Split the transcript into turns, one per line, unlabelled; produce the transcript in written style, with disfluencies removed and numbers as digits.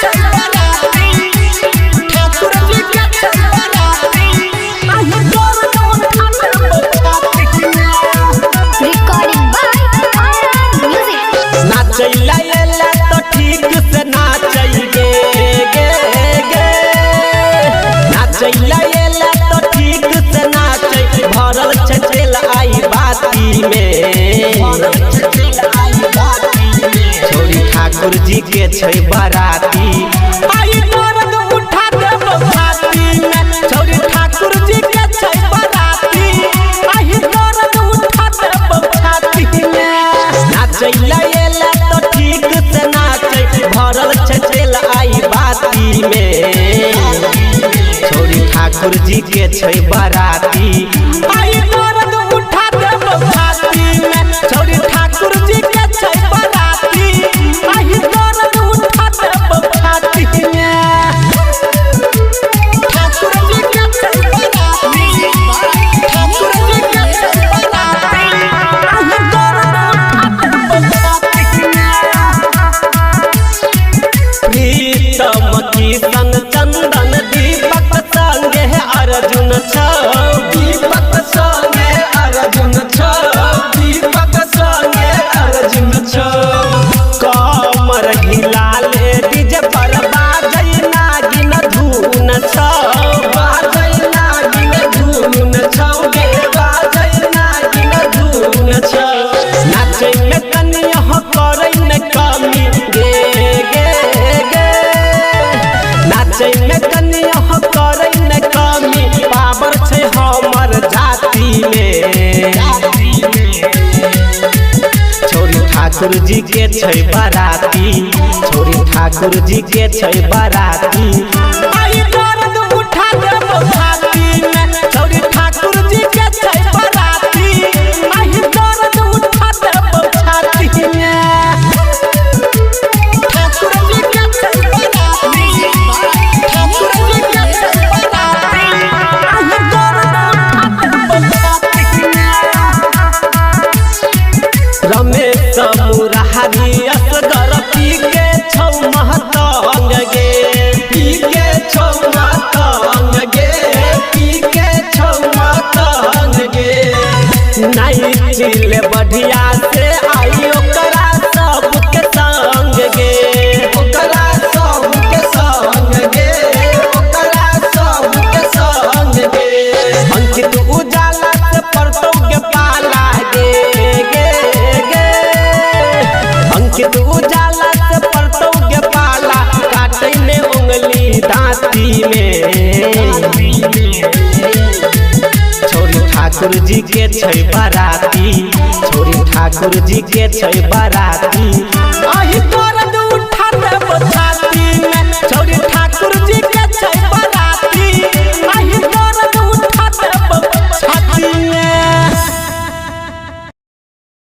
छै बराती, ठाकुर जी के छै बराती, आही दर्द उठा देबौ छाती में।
Recording by RR Music.
नाचैला एला तो ठीक से नाचै गे गे गे, नाचैला एला तो ठीक से नाचै, भरल छै तेल आई बाती में। छोरी ठाकुर जी के छै बराती, आई दर्द उठा देबौ छाती में। छोरी ठाकुर जी के छै बराती, आई दर्द उठा देबौ छाती में। नाचैला एला तो ठीक से नाचै, भरल छै तेल आई बाती में। छोरी ठाकुर जी के छै बराती, आई दर्द उठा देबौ छाती में। छोरी ठाकुर जी के छै बराती, आई दर्द उठा देबौ छाती में। ठाकुर जी के छै बराती, ठाकुर जी के छै बराती, आई दर्द उठा देबौ छाती में। प्रीतम किशन चंदन दीपक संगे अर्जुन छौ,
दीपक संगे अर्जुन छौ, दीपक संगे अर्जुन छौ।
कमर हिलाले डीजे पर बाजै नागिन धुन छौ,
बाजै नागिन धुन छौ गे, बाजै नागिन धुन छौ।
नाचै में कनिया करै न कमी गे गे गे, नाचै में कनिया करै न कमी, पावर छै हमर जाति में। छोरी ठाकुर जी के छै बराती, छोरी ठाकुर जी के छै बराती, आई दर्द उठा देबौ छाती में। छोरी ठाकुर जी के छै बराती, आई दर्द उठा देबौ छाती में। ठाकुर जी के छै बराती, ठाकुर जी के छै बराती, आई दर्द उठा देबौ छाती में। रमेश मुरारी असगर पी के छौ महतंग गे,
पी के छौ मतंग गे, पी के छौ मतंग गे।
नाइचिल बढ़िया से आई ओकरा सबके संग गे,
ओकरा सबके संग गे, ओकरा सबके संग गे।
अंकित उजाला से परतौ के पाला गे गे गे, अंकित उजाला से परतौ के पाला, काटै ने उंगली दांती में। छोरी ठाकुर जी के छै बराती, छोरी ठाकुर जी के छै बराती,